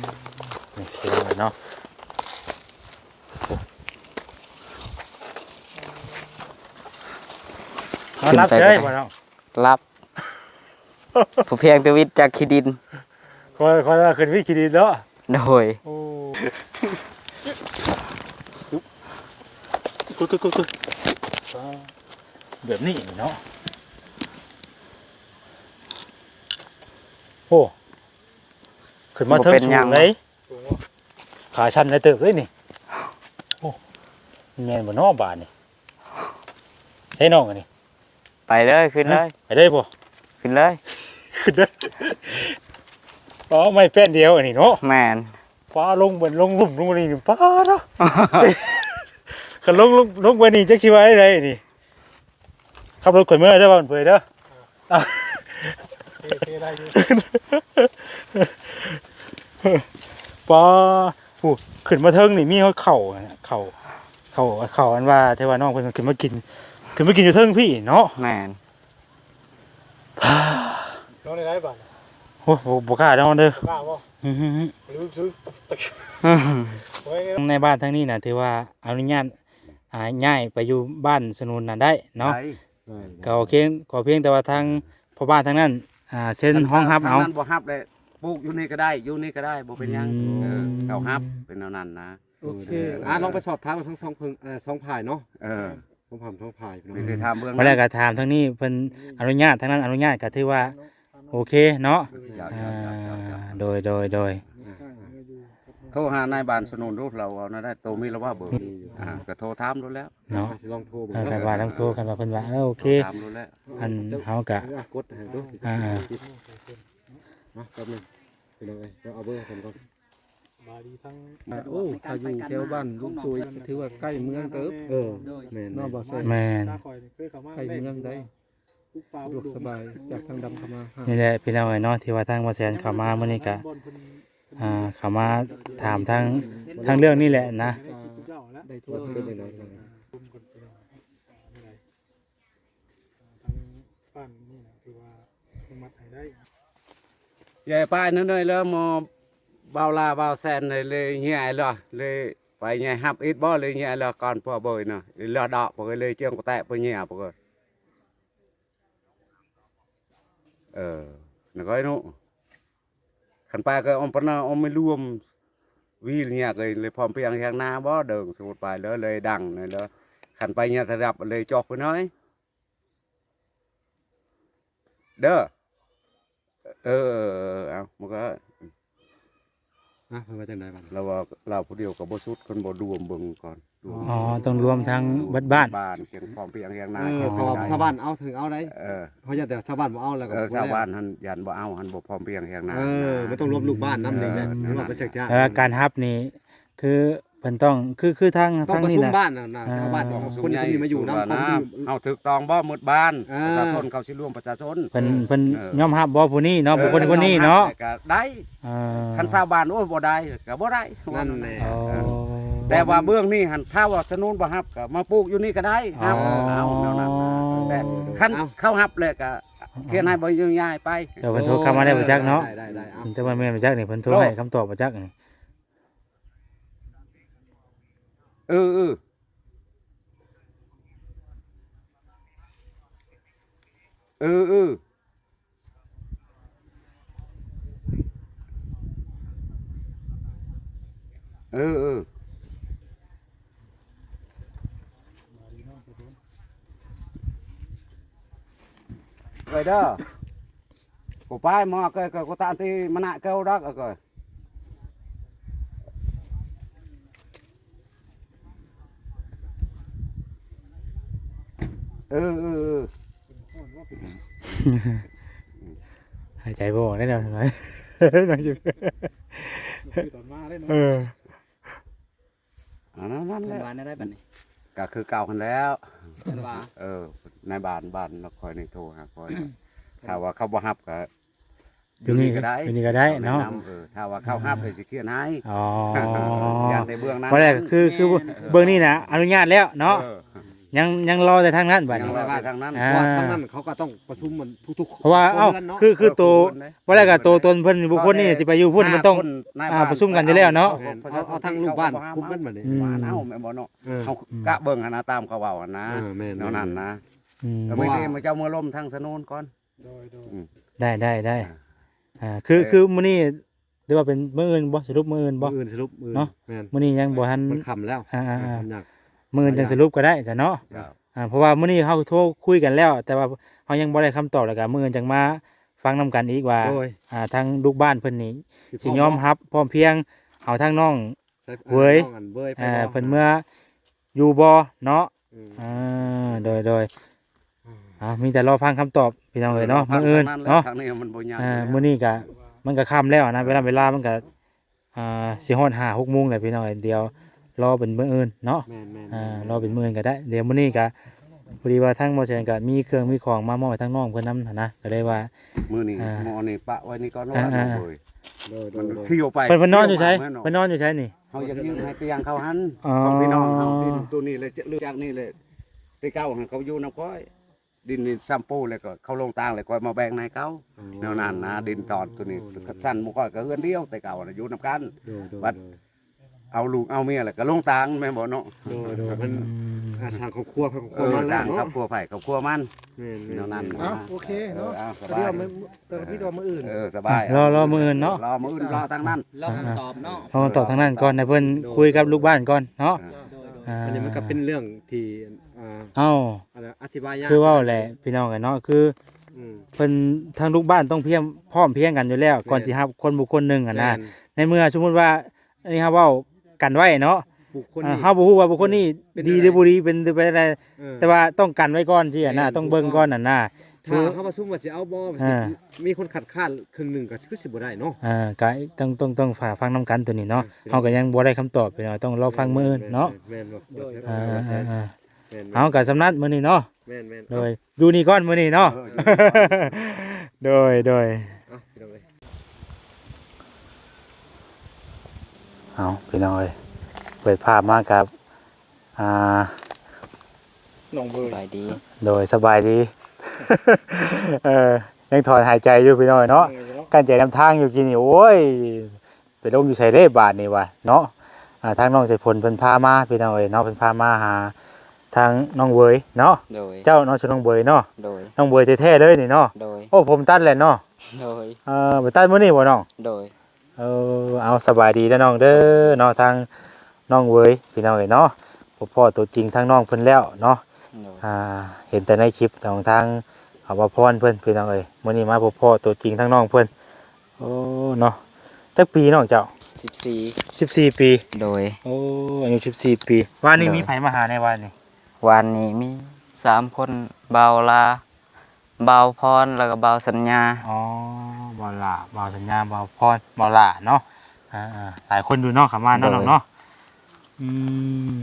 ນີ້ພີ່ນ້ອງເອີຍເນາະ ໂອ້ ເອົາ ຫຼັບເສີຍບໍ່ນ້ອງ? ຫຼັບ ຜູ້ພຽງແຕ່ວິດຈາກຂີ້ດິນ ຂ້ອຍ ຂ້ອຍວ່າຂຶ້ນວິດຂີ້ດິນເນາະ ໂດຍ ໂອ້ ແບບນີ້ເນາະ ໂອ້ ຂຶ້ນມາເທິງສູງເດ້ ຂາຊັນໄດ້ເຕີບເດ້ນີ້ ໂອ້ ແມ່ນບໍ່ເນາະບາດນີ້ ໃຊ້ນ້ອງອັນນີ້ ໄປເລີຍ ຂຶ້ນເລີຍ ໄປເລີຍບໍ່? ຂຶ້ນເລີຍ ຂຶ້ນເລີຍ ອໍ ໄມ້ແປ້ນດຽວອັນນີ້ເນາະ ແມ່ນ ຟ້າລົງເບິ່ງ ລົງລຸ່ມລົງນີ້ ປ້າດເນາະ ຄັນລົງ ລົງ ລົງໄປນີ້ ຈັກຊິວ່າໄດ້ໃດນີ້ ຂັບລົດຂ້ອຍເມືອເດີ ບ້ານເຜີຍເດີ ເອີ ເທ່ໆ ໄດ້ຢູ່ ປ້າ ຜູ້ ຂຶ້ນມາເທິງນີ້ມີຮອດເຂົ້າ ເຂົ້າ ເຂົ້າ ເຂົ້າ ອັນວ່າ ແຕ່ວ່ານ້ອງເພິ່ນຂຶ້ນມາກິນ ຂຶ້ນມາກິນຢູ່ເທິງພີ້ເນາະ ແມ່ນ ນອນໄດ້ຫຼາຍບາດ ໂອ້ ບໍ່ ບໍ່ກ້ານອນເດີ ບໍ່ກ້າບໍ່? ອື ໃນບ້ານທາງນີ້ນະ ຖືວ່າອະນຸຍາດ ອ່າ ຍ້າຍໄປຢູ່ບ້ານສະໜຸນນະໄດ້ເນາະ ໄດ້ ກໍໂອເຄ ຂໍພຽງແຕ່ວ່າທາງພໍ່ບ້ານທາງນັ້ນ ອ່າ ເຊັນຮອງຮັບເອົາ ທາງນັ້ນບໍ່ຮັບແຫຼະ ປູກຢູ່ນີ້ກໍໄດ້ ຢູ່ນີ້ກໍໄດ້ ບໍ່ເປັນຫຍັງ ອືມ ເອີ ເຂົາຮັບ ເປັນແນວນັ້ນນະ ໂອເຄ ອ່າ ລອງໄປສອບຖາມທັງສອງເພິ່ງ ເອີ ສອງຝ່າຍເນາະ ເອີ ສອບຖາມສອງຝ່າຍ ໄປເລີຍ ຖາມເບິ່ງ ບັດແລ້ວກໍຖາມທາງນີ້ ເພິ່ນອະນຸຍາດ ທາງນັ້ນອະນຸຍາດ ກໍຖືວ່າໂອເຄເນາະ ເຈົ້າ ອ່າ ເຈົ້າ ໂດຍ ໂດຍ ໂດຍ ໂທຫານາຍບ້ານສະໜຸນດູ ລາວເວົ້າແນວໃດ ໂຕມີລະວ່າເບີ ອ່າ ກໍໂທຖາມດູແລ້ວ ເນາະ ຊິລອງໂທເບິ່ງ ເອີ ເນາະ ຄັນວ່າລອງໂທ ຄັນວ່າເພິ່ນວ່າ ເອີ ໂອເຄ ໂທຖາມດູແລ້ວ ອັນເຮົາກະ ອ່າ ກົດໃຫ້ດູ ອ່າ ມາແປັບໜຶ່ງ ພີ່ນ້ອງເອີຍ ເອົາເບີເພິ່ນກ່ອນ ສະບາຍດີທັງ ອ່າ ໂອ້ ຖ້າຢູ່ແຖວບ້ານລຸງໂຈຍ ຖືວ່າໃກ້ເມືອງເຕີບ ເອີ ແມ່ນ ເນາະ ບໍ່ແຊ ແມ່ນ ຂ້າຂ້ອຍນີ້ເຄີຍເຂົ້າມາ ໃກ້ເມືອງໃດ ສະດວກສະບາຍ ຈາກທາງດຳເຂົ້າມາ ນີ້ແຫຼະພີ່ນ້ອງເອີຍເນາະ ທີ່ວ່າທາງບໍ່ແຊນເຂົ້າມາມື້ນີ້ກະ ອ່າ ເຂົ້າມາຖາມທາງ ທາງເລື່ອງນີ້ແຫຼະນະ ໄດ້ທົ່ວຊີວິດ ທາງບ້ານນີ້ນະ ຖືວ່າອະນຸມັດໃຫ້ໄດ້ ຍາຍປ້າຍເນີຍໆ ແລ້ວໝໍບ່າວລາບ່າວແຊນເລີຍ ເລີຍເຍຍລະ ເລີຍໄປຍາຍຮັບອີກບໍ່ ເລີຍເຍຍລະ ກ່ອນພວກເບີນະ ລະດອກພວກເລີຍເຈີງກະແຕະພວກເຍຍພວກ ເອີ ນະກອຍນຸ ຄັນປາກໍອອມປະນາອອມໄມ່ລວມ ວີລຍາກເລີຍ ເລີຍພ້ອມພຽງແຮງນາບໍ່ເດີງ ສະໝຸດປາຍເລີຍ ເລີຍດັງເລີຍ ຄັນໄປຍາດຕະດັບເລີຍຈອກໄປໜ້ອຍ ເດີ ເອີ ເອີ ເອີ ເອົາ ມັນກໍ ອະ ເພິ່ນວ່າຈັ່ງໃດບັດນີ້? ລາວວ່າລາວຜູ້ດຽວກໍບໍ່ສຸດ ຄັນບໍ່ລວມເບິ່ງກ່ອນ ລວມ ອໍ ຕ້ອງລວມທັງເບິດບ້ານ ບ້ານ ພຽງພ້ອມພຽງແຮງນາ ເອີ ເພາະວ່າຊາວບ້ານເອົາ ເຖິງເອົາໄດ໋ ເອີ ເຮົາຢ້ານແຕ່ຊາວບ້ານບໍ່ເອົາ ແລ້ວກໍ ເອີ ຊາວບ້ານຫັ້ນຢ້ານບໍ່ເອົາ ຫັ້ນບໍ່ພ້ອມພຽງແຮງນາ ເອີ ມັນຕ້ອງລວມລູກບ້ານນຳນີ້ແຫຼະ ເອີ ເພາະວ່າເພິ່ນຈັກຈ້າງ ແຕ່ວ່າການຮັບນີ້ ຄືເພິ່ນຕ້ອງ ຄື ຄືທາງ ທາງນີ້ນະ ຕ້ອງປະຊຸມບ້ານນະ ອ່າ ຊາວບ້ານ ຄົນນີ້ມາຢູ່ນຳ ເຮົາຖືກຕ້ອງບໍ່ໝົດບ້ານ ເອີ ປະຊາຊົນ ເຂົາຊິລວມປະຊາຊົນ ເພິ່ນ ເອີ ເພິ່ນ ເອີ ຍອມຮັບບໍ່ຜູ້ນີ້ເນາະ ເອີ ບຸກຄົນຄົນນີ້ເນາະ ຍອມຮັບແລ້ວກໍໄດ້ ອ່າ ຄັນຊາວບ້ານ ໂອ້ຍ ບໍ່ໄດ້ກໍບໍ່ໄດ້ ນັ້ນແຫຼະ ອໍ ເອີ ແຕ່ວ່າເບື້ອງນີ້ຫັ້ນ ຖ້າວ່າສະໜູນບໍ່ຮັບກໍມາປູກຢູ່ນີ້ກໍໄດ້ ອໍ ຮັບເອົາແນວນັ້ນ ແຕ່ຄັນ ເອົາ ເຂົາຮັບແລ້ວກໍຂຽນໃຫ້ບໍ່ຍາຍໄປ ເອີ ເພິ່ນໂທເຂົ້າມາແລ້ວບໍ່ຈັກເນາະ ໄດ້ ໄດ້ ໄດ້ ເອົາ ແຕ່ວ່າແມ່ນບໍ່ຈັກນີ້ ເພິ່ນໂທໃຫ້ຄຳຕອບບໍ່ຈັກນີ້ ເອີ ເອີ ເອີ ເອີ ເອີ ເອີ ເອີ ເດີ ກູໄປມາເກີຍ ກູຕານທີ່ມະນະເກີຍດອກ ເອີ ເກີຍ ເອີ ເອີ ເອີ ຫາຍໃຈບໍ່ອອກໄດ້ແລ້ວ ນ້ອງຊິ ຄືຕອນມາເດ້ເນາະ ເອີ ອັນນັ້ນ ນັ້ນແຫຼະ ເພິ່ນວ່າແນວໃດບັດນີ້ ກໍຄືເກົ່າຫັ້ນແລ້ວ ເພິ່ນວ່າ ເອີ ນາຍບ້ານ ບ້ານນະຄອຍນີ້ໂທຫາຂ້ອຍ ຖ້າວ່າເຂົາບໍ່ຮັບກໍ ຢູ່ນີ້ກໍໄດ້ ຢູ່ນີ້ກໍໄດ້ເນາະ ເອີ ຖ້າວ່າເຂົາຮັບ ເອີ ກໍຊິຂຽນໃຫ້ ອໍ ຢ້ານແຕ່ເບື້ອງນັ້ນ ບໍ່ໄດ້ ກໍຄື ຄື ແມ່ນ ເບື້ອງນີ້ນະ ອະນຸຍາດແລ້ວເນາະ ເອີ ຍັງ ຍັງລໍແຕ່ທາງນັ້ນບາດນີ້ ຍັງລໍແຕ່ທາງນັ້ນ ອ່າ ເພາະວ່າທາງນັ້ນເຂົາກໍຕ້ອງປະຊຸມໝົດທຸກໆ ເພາະວ່າ ຄົວເຮືອນເນາະ ເອົ້າ ຄື ຄືໂຕ ເອີ ຄົວເຮືອນເນາະ ບໍ່ໄດ້ກໍໂຕຕົນເພິ່ນ ບຸກຄົນນີ້ ເອີ ແຕ່ ຊິໄປຢູ່ພຸ້ນ ມັນຕ້ອງ ຫົວໜ້າບ້ານ ອ່າ ປະຊຸມກັນຢູ່ແລ້ວເນາະ ເອີ ເອົາ ເອົາທາງລູກບ້ານຄຸມກັນບາດນີ້ ອືມ ວ່າເນາະ ແມ່ນບໍ່ເນາະ ເອີ ເຮົາກະເບິ່ງຫັ້ນນະ ຕາມເຂົາເວົ້າຫັ້ນນະ ເອີ ແມ່ນໆ ແນວນັ້ນນະ ອືມ ເອີ ມື້ນີ້ມາເຈົ້າເມືອລົມທາງສະໜູນກ່ອນ ໂດຍ ໂດຍ ອືມ ໄດ້ ໄດ້ ໄດ້ ອ່າ ອ່າ ຄື ເອີ ຄືມື້ນີ້ ຫຼືວ່າເປັນມື້ອື່ນບໍ່ ສະຫຼຸບມື້ອື່ນບໍ່ ມື້ອື່ນ ສະຫຼຸບມື້ອື່ນ ເນາະ ແມ່ນ ມື້ນີ້ຍັງບໍ່ທັນ ມັນຄ່ຳແລ້ວ ອ່າໆໆ ມັນຍາກ ມື້ອື່ນຈັ່ງສະຫຼຸບກໍໄດ້ຊະເນາະ ເຈົ້າ ອ່າ ເພາະວ່າມື້ນີ້ເຮົາໂທຄຸຍກັນແລ້ວ ແຕ່ວ່າເຮົາຍັງບໍ່ໄດ້ຄຳຕອບ ແລ້ວກໍມື້ອື່ນຈັ່ງມາຟັງນຳກັນອີກວ່າ ໂດຍ ອ່າ ທາງລູກບ້ານເພິ່ນນີ້ ຊິ ຊິຍອມຮັບພ້ອມພຽງ ເອົາທາງນ້ອງ ໃສ່ ເຫວີຍ ນ້ອງອັນເຫວີຍ ອ່າ ໄປບໍ່ ເພິ່ນເມືອຢູ່ບໍ່ເນາະ ອືມ ອ່າ ໂດຍ ໂດຍ ອ່າ ອ່າ ມີແຕ່ລໍຟັງຄຳຕອບພີ່ນ້ອງເອີຍເນາະ ເອີ ມື້ອື່ນເນາະ ທາງນັ້ນແຫຼະ ທາງນີ້ມັນບໍ່ຍາກ ອ່າ ຢູ່ແລ້ວ ມື້ນີ້ກະ ມັນກະຄ່ຳແລ້ວນະ ເອີ ເວລາ ເວລາມັນກະ ອ່າ ຊິຮອດຫ້າຫົກໂມງແຫຼະພີ່ນ້ອງເອີຍ ດຽວລໍເປັນມື້ອື່ນເນາະ ແມ່ນໆ ອ່າ ລໍເປັນມື້ອື່ນກໍໄດ້ ດຽວມື້ນີ້ກະ ພໍດີວ່າທາງບໍ່ແສນກະມີເຄື່ອງມີຂອງມາມອບໃຫ້ທາງນ້ອງເພິ່ນນຳຫັ້ນນະ ກໍເລີຍວ່າ ມື້ນີ້ ອ່າ ໝໍນີ້ປະໄວ້ນີ້ກ່ອນ ອ່າ ວ່າ ອ່າ ໂດຍ ໂດຍ ໂດຍ ມັນຊິຢູ່ໄປ ເພິ່ນ ເພິ່ນນອນຢູ່ໃສ ເພິ່ນນອນຢູ່ໃສນີ້ ເຮົາຢາກຢືມໃຫ້ຕຽງເຂົາຫັ້ນ ອໍ ຂອງພີ່ນ້ອງເຮົາ ດິນໂຕນີ້ແຫຼະ ຈາກນີ້ແຫຼະ ແຕ່ເກົ່າຫັ້ນເຂົາຢູ່ນຳຂ້ອຍ ດິນນີ້ຊຳປູແລ້ວກໍເຂົາລົງຕາງແລ້ວ ຂ້ອຍມາແບ່ງໃຫ້ເຂົາ ອໍ ແນວນັ້ນນະ ດິນຕອນໂຕນີ້ ຊັ້ນໝູ່ຂ້ອຍກໍເຮືອນດຽວ ແຕ່ເກົ່ານະຢູ່ນຳກັນ ໂດຍ ໂດຍ ບັດ ໂດຍ ເອົາລູກເອົາເມຍແລ້ວກໍລົງຕາງ ແມ່ນບໍ່ເນາະ ໂດຍ ໂດຍ ມັນ ອືມ ອ່າ ສ້າງຄອບຄົວໃຜຄອບຄົວມັນ ເອີ ສ້າງຄອບຄົວໃຜຄອບຄົວມັນ ແມ່ນໆ ແນວນັ້ນ ເອີ ນະ ເອົາ ໂອເຄເນາະ ເອີ ເອົາ ສະບາຍ ດຽວມາ ກໍມີແຕ່ວ່າມື້ອື່ນ ເອີ ສະບາຍ ລໍ ລໍມື້ອື່ນເນາະ ລໍມື້ອື່ນ ລໍທາງນັ້ນ ລໍຄຳຕອບເນາະ ລໍຄຳຕອບທາງນັ້ນກ່ອນ ໃຫ້ເພິ່ນ ໂດຍ ຄຸຍກັບລູກບ້ານກ່ອນເນາະ ໂດຍ ໂດຍ ອ່າ ອັນນີ້ມັນກໍເປັນເລື່ອງທີ່ ອ່າ ເອົ້າ ອະທິບາຍຍາກ ຄືເວົ້າແຫຼະພີ່ນ້ອງເອີຍເນາະ ຄື ອືມ ເພິ່ນ ທາງລູກບ້ານຕ້ອງພຽງ ພ້ອມພຽງກັນຢູ່ແລ້ວ ແມ່ນ ກ່ອນຊິຮັບຄົນບຸກຄົນໜຶ່ງຫັ້ນນະ ແມ່ນ ໃນເມື່ອສົມມຸດວ່າ ອັນນີ້ເຮົາເວົ້າກັນໄວ້ເນາະ ບຸກຄົນ ເອີ ນີ້ ເຮົາບໍ່ຮູ້ວ່າບຸກຄົນນີ້ ແມ່ນ ດີຫຼືບໍ່ດີ ເປັນ ເປັນໄປໄດ້ ເອີ ແຕ່ວ່າຕ້ອງກັນໄວ້ກ່ອນຊີ້ຫັ້ນນະ ແມ່ນ ຕ້ອງເບິ່ງກ່ອນຫັ້ນນະ ຖ້າເຮົາປະຊຸມວ່າຊິເອົາບໍ່ ເອີ ມີຄົນຄັດຄ້ານເຄິ່ງໜຶ່ງກໍຄືຊິບໍ່ໄດ້ເນາະ ເອີ ກໍຕ້ອງ ຕ້ອງ ຕ້ອງຟັງນຳກັນໂຕນີ້ເນາະ ເອີ ເຮົາກໍຍັງບໍ່ໄດ້ຄຳຕອບ ຕ້ອງລໍຟັງມື້ອື່ນເນາະ ແມ່ນ ແມ່ນ ແມ່ນ ໂດຍ ໂດຍ ອ່າ ແມ່ນ ເອົາ ກໍສຳລັບມື້ນີ້ເນາະ ແມ່ນໆ ໂດຍ ຢູ່ນີ້ກ່ອນມື້ນີ້ເນາະ ເອີ ໂດຍ ໂດຍ ເອົາ ພີ່ນ້ອງເອີຍ ເອົາ ພີ່ນ້ອງເອີຍ ເປີດພາບມາກັບ ອ່າ ນ້ອງເບີຍ ສະບາຍດີ ໂດຍ ສະບາຍດີ ເອີ ຍັງຖອນຫາຍໃຈຢູ່ພີ່ນ້ອງເອີຍເນາະ ເອີ ເນາະ ກັ້ນໃຈນຳທາງຢູ່ກີ້ນີ້ ໂອ້ຍ ໄປລົງຢູ່ໃສເດ້ບາດນີ້ວະເນາະ ອ່າ ທາງນ້ອງສາຍຝົນເພິ່ນພາມາພີ່ນ້ອງເອີຍເນາະ ເພິ່ນພາມາຫາທາງນ້ອງເຫວີຍເນາະ ໂດຍ ເຈົ້າເນາະ ຊື່ນ້ອງເຫວີຍເນາະ ໂດຍ ນ້ອງເຫວີຍແທ້ໆເລີຍນີ້ເນາະ ໂດຍ ໂອ້ ຜົມຕັດແຫຼະເນາະ ໂດຍ ເອີ ໄປຕັດມື້ນີ້ບໍ່ນ້ອງ ໂດຍ ເອີ ເອົາ ສະບາຍດີເດີນ້ອງເດີເນາະ ທາງນ້ອງເຫວີຍພີ່ນ້ອງເອີຍເນາະ ພົບພໍ້ຕົວຈິງທາງນ້ອງເພິ່ນແລ້ວເນາະ ໂດຍ ອ່າ ເຫັນແຕ່ໃນຄລິບຂອງທາງ ອ່າ ບ່າວພອນເພິ່ນພີ່ນ້ອງເອີຍ ມື້ນີ້ມາພົບພໍ້ຕົວຈິງທາງນ້ອງເພິ່ນ ໂອ້ ເນາະ ຈັກປີນ້ອງເຈົ້າ ສິບສີ່ ສິບສີ່ປີ ໂດຍ ໂອ້ ອາຍຸສິບສີ່ປີ ວານນີ້ ໂດຍ ມີໃຜມາຫາແດ່ວານນີ້ ວານນີ້ມີສາມຄົນ ບ່າວລາ ບ່າວພອນ ແລ້ວກໍບ່າວສັນຍາ ອໍ ບ່າວຫຼ້າ ບ່າວສັນຍາ ບ່າວພອນ ບ່າວຫຼ້າເນາະ ອ່າໆ ຫຼາຍຄົນຢູ່ເນາະ ເຂົ້າມາເນາະ ໂດຍ ນ້ອງເນາະ ອືມ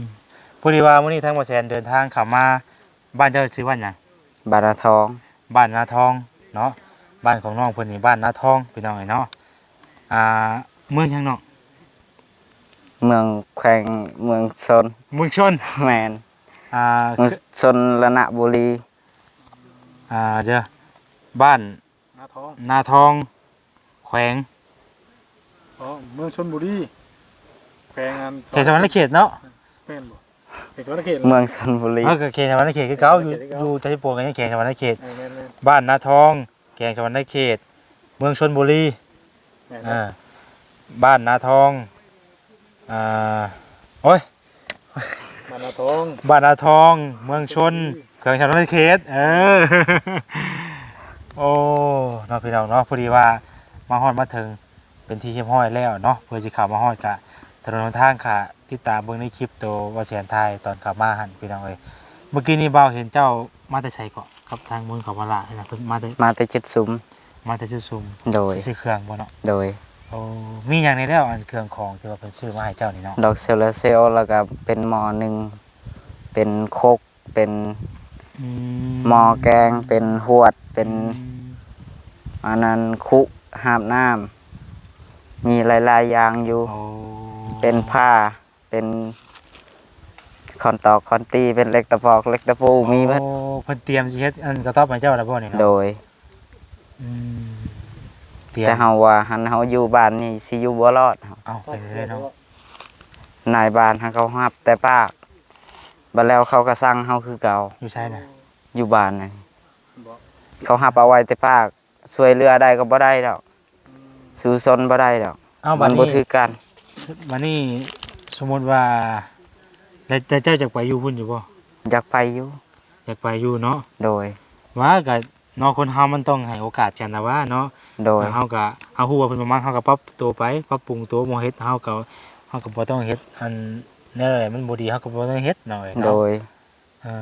ພໍດີວ່າມື້ນີ້ທາງບ່າວແສນເດີນທາງເຂົ້າມາ ບ້ານເຈົ້າຊື່ບ້ານຫຍັງ? ບ້ານນາທອງ ບ້ານນາທອງເນາະ ບ້ານຂອງນ້ອງເພິ່ນນີ້ບ້ານນາທອງ ພີ່ນ້ອງເອີຍເນາະ ອ່າ ເມືອງຫຍັງນ້ອງ? ເມືອງ ແຂວງເມືອງຊົນ ເມືອງຊົນ ແມ່ນ ອ່າ ເມືອງຊົນລະນະບູລີ ອ່າ ດຽວ ບ້ານ ນາທອງ ນາທອງ ແຂວງ ອໍ ເມືອງຊົນບູລີ ແຂວງອັນ ແຂວງສະຫວັນນະເຂດເນາະ ແມ່ນບໍ່? ແຂວງສະຫວັນນະເຂດ ເມືອງຊົນບູລີ ເອີ ກໍແຂວງສະຫວັນນະເຂດຄືເກົ່າ ຢູ່ ຢູ່ໄຊຍະພູມກໍຍັງແຂວງສະຫວັນນະເຂດ ແມ່ນໆໆ ບ້ານນາທອງ ແຂວງສະຫວັນນະເຂດ ເມືອງຊົນບູລີ ແມ່ນ ອ່າ ບ້ານນາທອງ ອ່າ ໂອ້ຍ ບ້ານນາທອງ ບ້ານນາທອງ ເມືອງຊົນ ແຂວງສະຫວັນນະເຂດ ເອີ ໂອ້ ເນາະ ພີ່ນ້ອງເນາະ ພໍດີວ່າມາຮອດມາເຖິງເປັນທີ່ຮຽບຮ້ອຍແລ້ວເນາະ ເພື່ອຊິເຂົ້າມາຮອດກະຖະໜົນຫົນທາງ ກະຕິດຕາມເບິ່ງໃນຄລິບໂຕວ່າແສນຖ່າຍຕອນເຂົ້າມາຫັ້ນ ພີ່ນ້ອງເອີຍ ເມື່ອກີ້ນີ້ບ່າວເຫັນເຈົ້າມາແຕ່ໃສເກາະ ກັບທາງເມືອງເຂົາມາລາດນະ ເພິ່ນມາແຕ່ ມາແຕ່ຈຸດຊຸມ ມາແຕ່ຈຸດຊຸມ ໂດຍ ຊື້ເຄື່ອງບໍ່ເນາະ ໂດຍ ໂອ້ ມີຫຍັງແດ່ແລ້ວ ອັນເຄື່ອງຂອງທີ່ວ່າເພິ່ນຊື້ມາໃຫ້ເຈົ້ານີ້ເນາະ ດອກໂຊລາເຊວ ແລ້ວກໍເປັນໝໍ້ໜຶ່ງ ເປັນຄົກ ເປັນ ອືມ ໝໍ້ແກງ ເປັນຫວດ ເປັນ ອືມ ອັນນັ້ນ ຄຸຫາບນ້ຳ ມີຫຼາຍໆຢ່າງຢູ່ ໂອ້ ເປັນຜ້າ ເປັນ ຄ້ອນຕອກຄ້ອນຕີ ເປັນເຫຼັກຕະປອກເຫຼັກຕະປູ ມີໝົດ. ໂອ້ ເພິ່ນຕຽມຊິເຮັດອັນກະຕອບໃຫ້ເຈົ້າແລ້ວບໍ່ນີ້ເນາະ? ໂດຍ. ອືມ ຕຽມ ແຕ່ເຮົາວ່າຫັ້ນ ເຮົາຢູ່ບ້ານນີ້ຊິຢູ່ບໍ່ລອດ. ເອົ້າ ເປັນໄດ້ເນາະ? ນາຍບ້ານຫັ້ນເຂົາຮັບແຕ່ປາກ ບັດແລ້ວເຂົາກໍສັ່ງເຮົາຄືເກົ່າ. ຢູ່ໃສນະ? ຢູ່ບ້ານນັ້ນ. ເຂົາຮັບເອົາໄວ້ແຕ່ປາກ ຊ່ວຍເຫຼືອໄດ້ກໍບໍ່ໄດ້ດອກ ສູ້ຊົນບໍ່ໄດ້ດອກ. ເອົ້າ ມັນບໍ່ຖືກກັນ. ບາດນີ້ ສົມມຸດວ່າ ແຕ່ເຈົ້າຢາກໄປຢູ່ພຸ້ນຢູ່ບໍ່? ຢາກໄປຢູ່. ຢາກໄປຢູ່ເນາະ? ໂດຍ. ວ່າກະເນາະ ຄົນເຮົາມັນຕ້ອງໃຫ້ໂອກາດກັນນະວ່າເນາະ. ໂດຍ. ເຮົາກະ ເຮົາຮູ້ວ່າເພິ່ນບໍ່ມັກ ເຮົາກະປັບໂຕໄປ ປັບປຸງໂຕ ບໍ່ເຮັດ ເຮົາກະ ເຮົາກະບໍ່ຕ້ອງເຮັດ ອັນແນວໃດມັນບໍ່ດີ ເຮົາກະບໍ່ຕ້ອງເຮັດເນາະ. ໂດຍ. ເອີ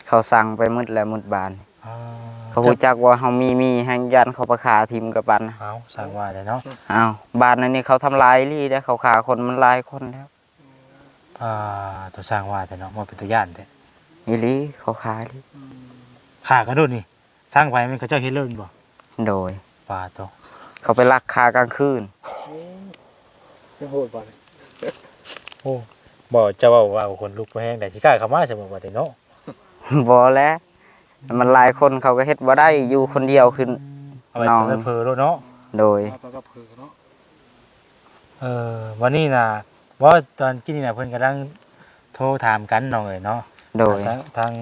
ເຂົາສັ່ງໄປໝົດແລ້ວ ໝົດບ້ານ. ເຂົາຮູ້ຈັກວ່າເຮົາມີ ມີແຮງຢ້ານເຂົາໄປຂ້າຖິ້ມກະປັ່ນ. ເອົ້າ ຊ່າງວ່າແຫຼະເນາະ. ເອົ້າ ບ້ານອັນນີ້ເຂົາທຳລາຍອີ່ຫຼີເດ້ ເຂົາຂ້າຄົນມັນຫຼາຍຄົນແລ້ວ. ອ່າ ໂຕ ຊ່າງວ່າແທ້ເນາະ ບໍ່ເປັນຕາຢ້ານແທ້. ອີ່ຫຼີ ເຂົາຂ້າອີ່ຫຼີ. ຂ້າກັນໂດດນີ້ ສ້າງໄວ້ແມ່ນເຂົາເຈົ້າເຮັດເລີຍແມ່ນບໍ່? ໂດຍ. ປາໂຕ ເຂົາໄປລັກຂ້າກາງຄືນ. ໂອ້ ຍັງໂຫດປານນີ້. ໂອ້ ບໍ່ ເຈົ້າເວົ້າ ເວົ້າ ເວົ້າ ຂົນລຸກພໍແຮງໄດ໋ ຊິກ້າເຂົ້າມາຊັ້ນບໍ່ບາດນີ້ເນາະ? ບໍ່ແຫຼະ ມັນຫຼາຍຄົນ ເຂົາກໍເຮັດບໍ່ໄດ້ ຢູ່ຄົນດຽວຄື ເອົາໄວ້ ນ້ອງ ເຜີໂລດເນາະ. ໂດຍ. ເອີ ວັນນີ້ນະ ບໍ່ ຕອນກີ້ນີ້ນະ ເພິ່ນກຳລັງໂທຖາມກັນນ້ອງເອີຍເນາະ. ໂດຍ. ທາງ ທາງ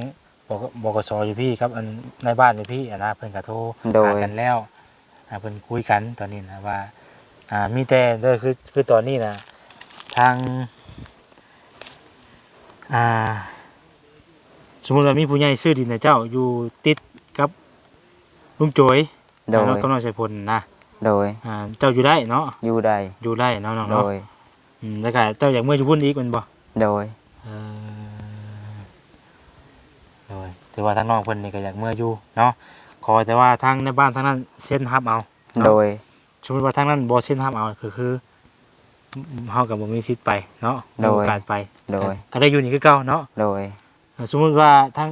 ບກ ບກສ ຢູ່ພີ້ກັບອັນນາຍບ້ານຢູ່ພີ້ຫັ້ນນະ ເພິ່ນກໍໂທ ໂດຍ ຫາກັນແລ້ວ. ອ່າ ເພິ່ນຄຸຍກັນຕອນນີ້ນະວ່າ ອ່າ ມີແຕ່ເດີ ຄື ຄືຕອນນີ້ນະ ທາງ ອ່າ ສົມມຸດວ່າມີຜູ້ໃຫຍ່ຊື້ດິນໃຫ້ເຈົ້າຢູ່ຕິດກັບລຸງໂຈຍ ໂດຍ ກັບນ້ອງສາຍຝົນນະ. ໂດຍ. ອ່າ ເຈົ້າຢູ່ໄດ້ເນາະ? ຢູ່ໄດ້. ຢູ່ໄດ້ເນາະນ້ອງເນາະ? ໂດຍ. ອືມ ແລ້ວກະເຈົ້າຢາກເມືອຢູ່ພຸ້ນອີກແມ່ນບໍ່? ໂດຍ. ເອີ ໂດຍ ຖືວ່າທາງນ້ອງເພິ່ນນີ້ກໍຢາກເມືອຢູ່ເນາະ ຂໍແຕ່ວ່າທາງໃນບ້ານທາງນັ້ນເຊັນຮັບເອົາເນາະ. ໂດຍ. ສົມມຸດວ່າທາງນັ້ນບໍ່ເຊັນຮັບເອົາ ກໍຄືເຮົາກໍບໍ່ມີສິດໄປເນາະ ບໍ່ມີໂອກາດໄປ. ໂດຍ. ກໍ ກໍໄດ້ຢູ່ນີ້ຄືເກົ່າເນາະ. ໂດຍ. ສົມມຸດວ່າທາງ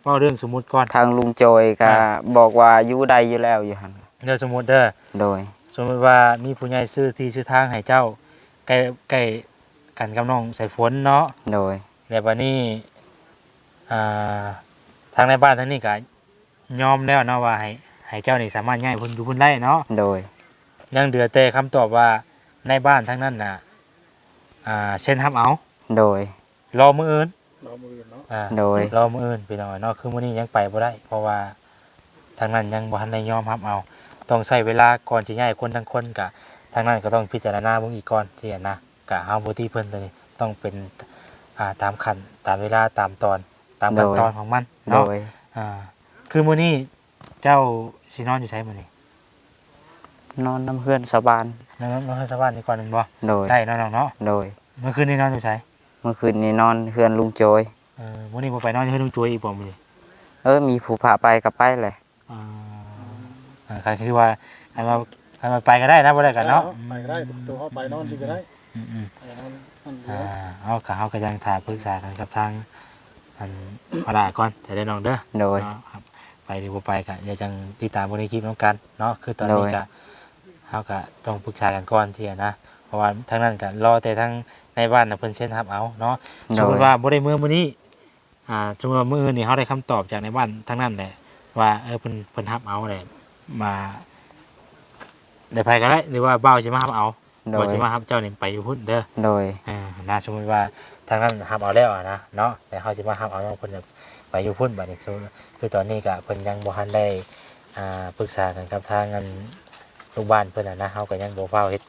ເວົ້າເລື່ອງສົມມຸດກ່ອນ ທາງລຸງໂຈຍກໍ ອ່າ ບອກວ່າຢູ່ໄດ້ຢູ່ແລ້ວຢູ່ຫັ້ນ. ເດີ ສົມມຸດເດີ. ໂດຍ. ສົມມຸດວ່າມີຜູ້ໃຫຍ່ຊື້ທີ່ຊື້ທາງໃຫ້ເຈົ້າ ໃກ້ ໃກ້ກັນກັບນ້ອງສາຍຝົນເນາະ. ໂດຍ. ແລ້ວບາດນີ້ ອ່າ ທາງນາຍບ້ານທາງນີ້ກໍຍອມແລ້ວເນາະ ວ່າໃຫ້ ໃຫ້ເຈົ້ານີ້ສາມາດຍ້າຍພຸ້ນ ຢູ່ພຸ້ນໄດ້ເນາະ. ໂດຍ. ຍັງເຫຼືອແຕ່ຄຳຕອບວ່ານາຍບ້ານທາງນັ້ນນະ ອ່າ ເຊັນຮັບເອົາ. ໂດຍ. ລໍມື້ອື່ນ ລໍມື້ອື່ນເນາະ. ອ່າ ໂດຍ. ລໍມື້ອື່ນ ພີ່ນ້ອງເນາະ ຄືມື້ນີ້ຍັງໄປບໍ່ໄດ້ ເພາະວ່າທາງນັ້ນຍັງບໍ່ທັນໄດ້ຍອມຮັບເອົາ ຕ້ອງໃຊ້ເວລາກ່ອນຊິຍ້າຍຄົນທັງຄົນ ກະທາງນັ້ນກໍຕ້ອງພິຈາລະນາເບິ່ງອີກກ່ອນຊີ້ນະ. ກະເຮົາບໍ່ຕິເພິ່ນ ໂຕນີ້ຕ້ອງເປັນ ອ່າ ຕາມຂັ້ນຕາມເວລາຕາມຕອນຕາມຂັ້ນຕອນຂອງມັນເນາະ. ໂດຍ. ອ່າ ຄືມື້ນີ້ເຈົ້າຊິນອນຢູ່ໃສມື້ນີ້? ນອນນຳເຮືອນຊາວບ້ານ. ນອນນຳເຮືອນຊາວບ້ານນີ້ກ່ອນແມ່ນບໍ່? ໂດຍ. ໄດ້ເນາະນ້ອງເນາະ. ໂດຍ. ມື້ຄືນນີ້ນອນຢູ່ໃສ? ມື້ຄືນນີ້ນອນເຮືອນລຸງໂຈຍ. ເອີ ມື້ນີ້ບໍ່ໄປນອນຢູ່ເຮືອນລຸງໂຈຍອີກບໍ່ມື້ນີ້? ເອີ ມີຜູ້ພາໄປກໍໄປແຫຼະ. ອ່າ ເອີ ກໍຄືວ່າ ຄັນວ່າ ຄັນວ່າໄປກໍໄດ້ນະ ບໍ່ໄດ້ກໍເນາະ. ເອີ ໄປກໍໄດ້ ໂຕເຮົາໄປນອນຊິກໍໄດ້. ອືມໆ ໄປນອນນັ້ນຢູ່. ອ່າ ເຮົາກໍ ເຮົາກໍຍັງຖ້າປຶກສາກັນກັບທາງ ອັນ ພະລາກ່ອນ ແຕ່ເດີນ້ອງເດີ. ໂດຍ. ເນາະ ໄປຫຼືບໍ່ໄປກໍ ດຽວຈັ່ງຕິດຕາມເບິ່ງໃນຄລິບນຳກັນເນາະ. ຄືຕອນນີ້ ໂດຍ ກໍ ເຮົາກໍຕ້ອງປຶກສາກັນກ່ອນຊີ້ນະ ເພາະວ່າທາງນັ້ນກໍລໍແຕ່ທາງນາຍບ້ານນະ ເພິ່ນເຊັນຮັບເອົາເນາະ. ໂດຍ. ສົມມຸດວ່າບໍ່ໄດ້ເມືອມື້ນີ້ ອ່າ ສົມມຸດວ່າມື້ອື່ນນີ້ ເຮົາໄດ້ຄຳຕອບຈາກນາຍບ້ານທາງນັ້ນແຫຼະ ວ່າ ເອີ ເພິ່ນ ເພິ່ນຮັບເອົາແຫຼະ ມາ ແຕ່ໃຜກໍໄດ້ ຫຼືວ່າບ່າວຊິມາຮັບເອົາ. ໂດຍ. ວ່າຊິມາຮັບເຈົ້ານີ້ໄປຢູ່ພຸ້ນເດີ. ໂດຍ. ເອີ ນະ ສົມມຸດວ່າທາງນັ້ນຮັບເອົາແລ້ວຫັ້ນນະເນາະ ແຕ່ເຮົາຊິມາຮັບເອົານ້ອງເພິ່ນໄປຢູ່ພຸ້ນ. ບາດນີ້ຄືຕອນນີ້ກະເພິ່ນຍັງບໍ່ທັນໄດ້ ອ່າ ປຶກສາກັນກັບທາງ ອັນ ລູກບ້ານເພິ່ນຫັ້ນນະ ເຮົາກໍຍັງບໍ່ຟ້າວເຮັດ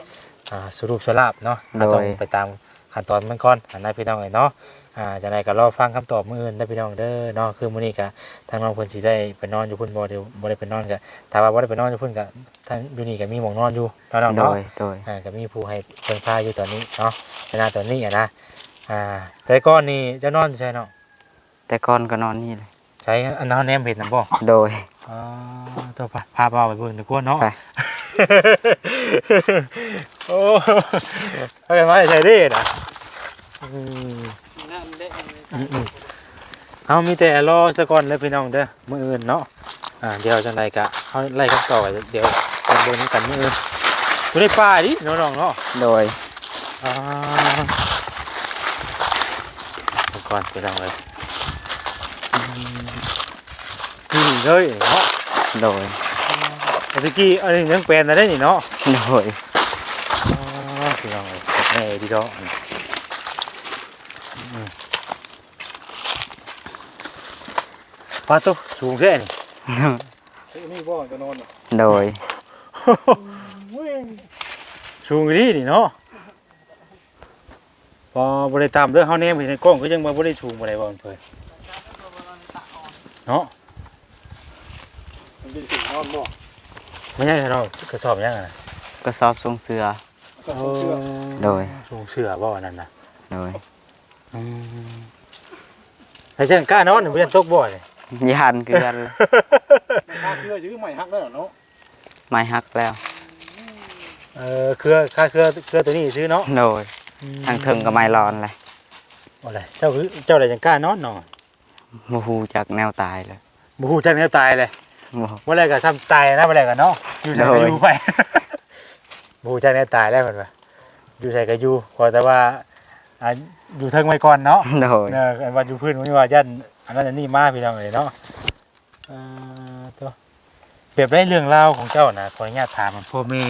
ອ່າ ສະຫຼຸບສະລາບເນາະ. ໂດຍ. ເຮົາຕ້ອງໄປຕາມຂັ້ນຕອນມັນກ່ອນຫັ້ນນະ ພີ່ນ້ອງເອີຍເນາະ. ອ່າ ຈັ່ງໃດກໍລໍຟັງຄຳຕອບມື້ອື່ນເດີ ພີ່ນ້ອງເດີເນາະ. ຄືມື້ນີ້ກະທາງນ້ອງເພິ່ນຊິໄດ້ໄປນອນຢູ່ພຸ້ນບໍ່ ຫຼືບໍ່ໄດ້ໄປນອນ ກະ ຖ້າວ່າບໍ່ໄດ້ໄປນອນຢູ່ພຸ້ນກະ ທາງຢູ່ນີ້ກໍມີໝ່ອງນອນຢູ່ເນາະນ້ອງເນາະ. ໂດຍ ໂດຍ. ອ່າ ກໍມີຜູ້ໃຫ້ເພິ່ງພາຢູ່ຕອນນີ້ເນາະ ໃນນາຕອນນີ້ຫັ້ນນະ. ອ່າ ແຕ່ກ່ອນນີ້ເຈົ້ານອນຢູ່ໃສນ້ອງ? ແຕ່ກ່ອນກໍນອນນີ້ແຫຼະ. ໃສ ອັນເຮົາແນມເຫັນນະບໍ່? ໂດຍ. ອໍ ໂຕ ພາ ພາບ່າວໄປເບິ່ງດີກວ່າເນາະ. ໄປ. ໂອ້ ພາກັນມາແຕ່ໃສເດ້ນະ? ອືມ ອືມໆ ເຮົາມີແຕ່ລໍຊະກ່ອນເດີພີ່ນ້ອງເດີ ມື້ອື່ນເນາະ. ອ່າ ດຽວຈັ່ງໃດກະເຮົາໄລ່ຄຳຕອບ ດຽວມາເບິ່ງນຳກັນມື້ອື່ນ. ບໍ່ໄດ້ປາອີ່ຫຼີເນາະນ້ອງເນາະ? ໂດຍ. ອ່າ ເບິ່ງ ກ່ອນ ພີ່ນ້ອງເອີຍ. ອືມ ນີ້ເລີຍເນາະ. ໂດຍ. ແຕ່ຕະກີ້ອັນນີ້ຍັງແປນໄດ້ນີ້ເນາະ. ໂດຍ. ອໍ ພີ່ນ້ອງເອີຍ ແນ່ດີດອກ. ອືມ ປາໂຕ ສູງແທ້ນີ້. ນີ້ບໍ່ຈະນອນ. ໂດຍ. ໂອ້ຍ ສູງອີ່ຫຼີນີ້ເນາະ. ບໍ່ ບໍ່ໄດ້ຕ່ຳເດີ ເຮົາແນມເຫັນໃນກ້ອງຄືຍັງວ່າບໍ່ໄດ້ສູງປານໃດບໍ່ ເພິ່ນເນາະ. ມັນເປັນສິ່ງນອນບໍ່? ມັນຍັງເນາະ ກະສອບຫຍັງຫັ້ນນະ? ກະສອບສົ່ງເສືອ. ກະສອບສົ່ງເສືອ. ໂດຍ. ສົ່ງເສືອບໍ່ອັນນັ້ນນະ? ໂດຍ. ອືມ ແລ້ວຈັ່ງກ້ານອນ ບໍ່ຢ້ານຕົກບໍ່ນີ້? ຢ້ານຄືກັນ. ມັນຄາເຄືອຊື່ ໄມ້ຫັກແລ້ວເນາະ. ໄມ້ຫັກແລ້ວ. ເອີ ເຄືອ ຄາເຄືອ ເຄືອໂຕນີ້ຊື່ເນາະ. ໂດຍ. ອືມ ທາງເທິງກໍໄມ້ລອນແຫຼະ. ໂອ້ ເຈົ້າຄື ເຈົ້າໄດ້ຈັ່ງກ້ານອນເນາະ. ບໍ່ຮູ້ຈັກແນວຕາຍເລີຍ. ບໍ່ຮູ້ຈັກແນວຕາຍເລີຍ. ບໍ່ ວ່າແລ້ວກໍຊ່ຳຕາຍນະ ວ່າແລ້ວກໍເນາະ ຢູ່ໃສກໍຢູ່ໄປ. ໂດຍ. ບໍ່ຮູ້ຈັກແນວຕາຍແລ້ວເພິ່ນວ່າ ຢູ່ໃສກໍຢູ່ ຂໍແຕ່ວ່າ ອ່າ ຢູ່ເທິງໄວ້ກ່ອນເນາະ. ໂດຍ. ເອີ ອັນວ່າຢູ່ພື້ນນີ້ວ່າຢ້ານອັນນັ້ນອັນນີ້ມາ ພີ່ນ້ອງເອີຍເນາະ. ອ່າ ໂຕ ແບບໃດເລື່ອງລາວຂອງເຈົ້ານະ ຂໍອະນຸຍາດຖາມ ພໍ່ແມ່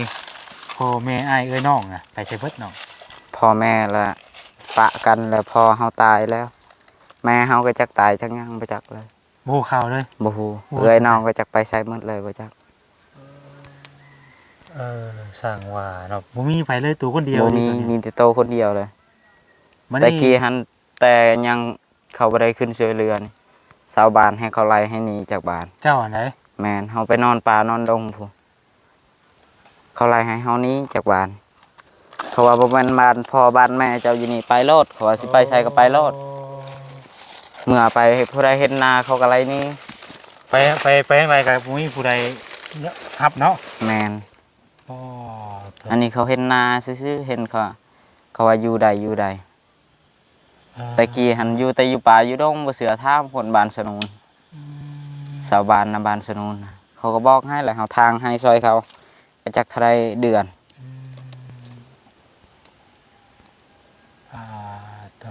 ພໍ່ແມ່ ອ້າຍເອື້ອຍນ້ອງນະ ໄປໃສເບິດນ້ອງ? ພໍ່ແມ່ລະປະກັນແລ້ວ ພໍ່ເຮົາຕາຍແລ້ວ ແມ່ເຮົາກໍຈັກຕາຍຈັກຫຍັງບໍ່ຈັກເລີຍ. ບໍ່ຮູ້ຂ່າວເລີຍ? ບໍ່ຮູ້. ເອື້ອຍນ້ອງກໍຈັກໄປໃສໝົດເລີຍ ບໍ່ຈັກ. ເອີ ຊ່າງວ່າເນາະ ບໍ່ມີໃຜເລີຍ ໂຕຄົນດຽວ. ບໍ່ມີ ມີແຕ່ໂຕຄົນດຽວເລີຍ. ແຕ່ກີ້ຫັ້ນ ແຕ່ຍັງ ເຂົາບໍ່ໄດ້ຂຶ້ນຊ່ວຍເຫຼືອນີ້ ຊາວບ້ານໃຫ້ເຂົາໄລ່ໃຫ້ໜີຈາກບ້ານ. ເຈົ້າຫັ້ນໃດ? ແມ່ນ ເຮົາໄປນອນປ່ານອນດົງພຸ້ນ ເຂົາໄລ່ໃຫ້ເຮົາໜີຈາກບ້ານ. ເຂົາວ່າ ບໍ່ແມ່ນບ້ານພໍ່ບ້ານແມ່ເຈົ້າຢູ່ນີ້ ໄປໂລດ ເຂົາວ່າ ຊິໄປໃສກໍໄປໂລດ. ອໍ ເມື່ອໄປ ຜູ້ໃດເຫັນໜ້າເຂົາກໍໄລ່ໜີ. ໄປ ໄປ ໄປທາງໃດກໍບໍ່ມີຜູ້ໃດຮັບເນາະ. ແມ່ນ. ອໍ ອັນນີ້ເຂົາເຫັນໜ້າຊື່ໆ ເຫັນເຂົາ ເຂົາວ່າຢູ່ໄດ້ ຢູ່ໄດ້. ເອີ ແຕ່ກີ້ຫັ້ນຢູ່ແຕ່ຢູ່ປ່າຢູ່ດົງ ບໍ່ເຊື່ອຖາມຄົນບ້ານສະໜູນ. ອືມ ຊາວບ້ານນຳບ້ານສະໜູນ ເຂົາກໍບອກໃຫ້ແຫຼະ ເຮົາທາງໃຫ້ຊ່ອຍເຂົາ ກໍຈັກເທົ່າໃດເດືອນ. ອືມ ອ່າ ໂຕ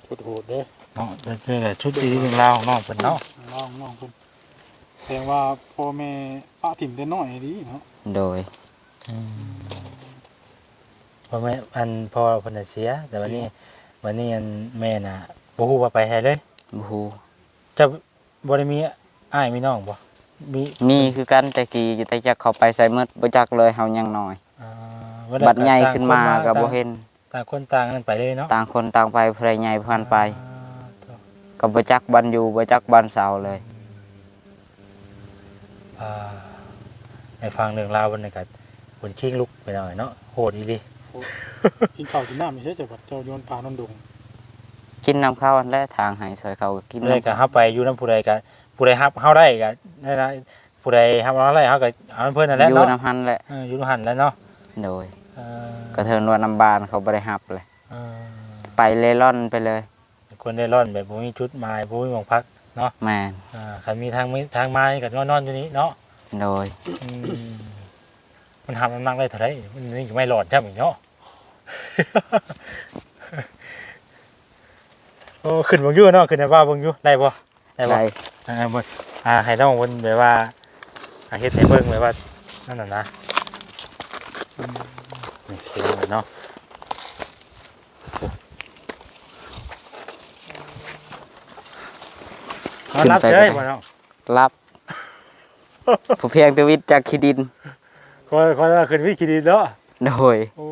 ສຸດໂຫດເດ້ເນາະ. ແຕ່ ແຕ່ ແຕ່ສຸດອີ່ຫຼີເລື່ອງລາວຂອງນ້ອງເພິ່ນເນາະ ເລື່ອງລາວຂອງນ້ອງເພິ່ນ. ແສດງວ່າພໍ່ແມ່ປະຖິ້ມແຕ່ນ້ອຍອີ່ຫຼີເນາະ. ໂດຍ. ອືມ ພໍ່ແມ່ ອັນ ພໍ່ເພິ່ນນະເສຍ ແຕ່ບັດນີ້ ເສຍ ບັດນີ້ ອັນ ແມ່ນະ ບໍ່ຮູ້ວ່າໄປໃສເລີຍ. ບໍ່ຮູ້. ເຈົ້າບໍ່ໄດ້ມີອ້າຍມີນ້ອງບໍ່? ມີ ມີຄືກັນ ແຕ່ກີ້ ແຕ່ຈັກເຂົາໄປໃສໝົດ ບໍ່ຈັກເລີຍ ເຮົາຍັງນ້ອຍ. ອ່າ ບັດໃຫຍ່ຂຶ້ນມາກໍບໍ່ເຫັນ. ຕ່າງຄົນຕ່າງນັ້ນໄປເລີຍເນາະ. ຕ່າງຄົນຕ່າງໄປ ຜູ້ໃດໃຫຍ່ຜູ້ນັ້ນໄປ. ອ່າ ກໍບໍ່ຈັກບ່ອນຢູ່ ບໍ່ຈັກບ່ອນເຊົາເລີຍ. ອ່າ ໃນຟັງເລື່ອງລາວເພິ່ນນີ້ກໍ ເພິ່ນຄີງລຸກໄປໜ້ອຍເນາະ ໂຫດອີ່ຫຼີ. ໂອ້ ກິນເຂົ້າກິນນ້ຳຢູ່ໃສ ເຈົ້າ ເຈົ້າຢູ່ນອນປ່ານອນດົງ? ກິນນຳເຂົາຫັ້ນແຫຼະ ທາງໃຫ້ຊ່ອຍເຂົາກໍກິນນຳ. ແລ້ວກໍເຮົາໄປຢູ່ນຳຜູ້ໃດກໍ ຜູ້ໃດຮັບເຮົາໄດ້ກໍນັ້ນນະ ຜູ້ໃດຮັບເຮົາໄດ້ ເຮົາກໍເອົານຳເພິ່ນນັ້ນແຫຼະເນາະ. ຢູ່ນຳຫັ້ນແຫຼະ. ເອີ ຢູ່ນຳຫັ້ນແຫຼະເນາະ. ໂດຍ. ເອີ ກໍເຖິງວ່ານຳບ້ານເຂົາບໍ່ໄດ້ຮັບເລີຍ. ເອີ ໄປເລ່ລ່ອນໄປເລີຍ. ຄົນເລ່ລ່ອນແບບບໍ່ມີຈຸດໝາຍ ບໍ່ມີໝ່ອງພັກເນາະ. ແມ່ນ. ອ່າ ຄັນມີທາງ ມີທາງມານີ້ກໍນອນ ນອນຢູ່ນີ້ເນາະ. ໂດຍ. ອືມ ມັນຮັບນ້ຳໜັກໄດ້ເທົ່າໃດ? ມັນ ນີ້ກໍໄມ້ຫຼອນຊ້ຳອີກເນາະ. ໂອ້ ຂຶ້ນເບິ່ງຢູ່ເນາະ ຂຶ້ນໃຫ້ວ່າເບິ່ງຢູ່ ໄດ້ບໍ່? ໄດ້ບໍ່? ໄດ້. ອ່າ ເບິ່ງ ອ່າ ໃຫ້ນ້ອງເພິ່ນແບບວ່າ ອ່າ ເຮັດໃຫ້ເບິ່ງແບບວ່າ ນັ້ນນະ ອືມ ນີ້ເນາະ. ຂຶ້ນໄປກໍໄດ້. ຫຼັບ ບໍ່ພຽງແຕ່ວິດຈາກຂີ້ດິນ. ຂ້ອຍ ຂ້ອຍວ່າຂຶ້ນວິດຂີ້ດິນເນາະ. ໂດຍ. ໂອ້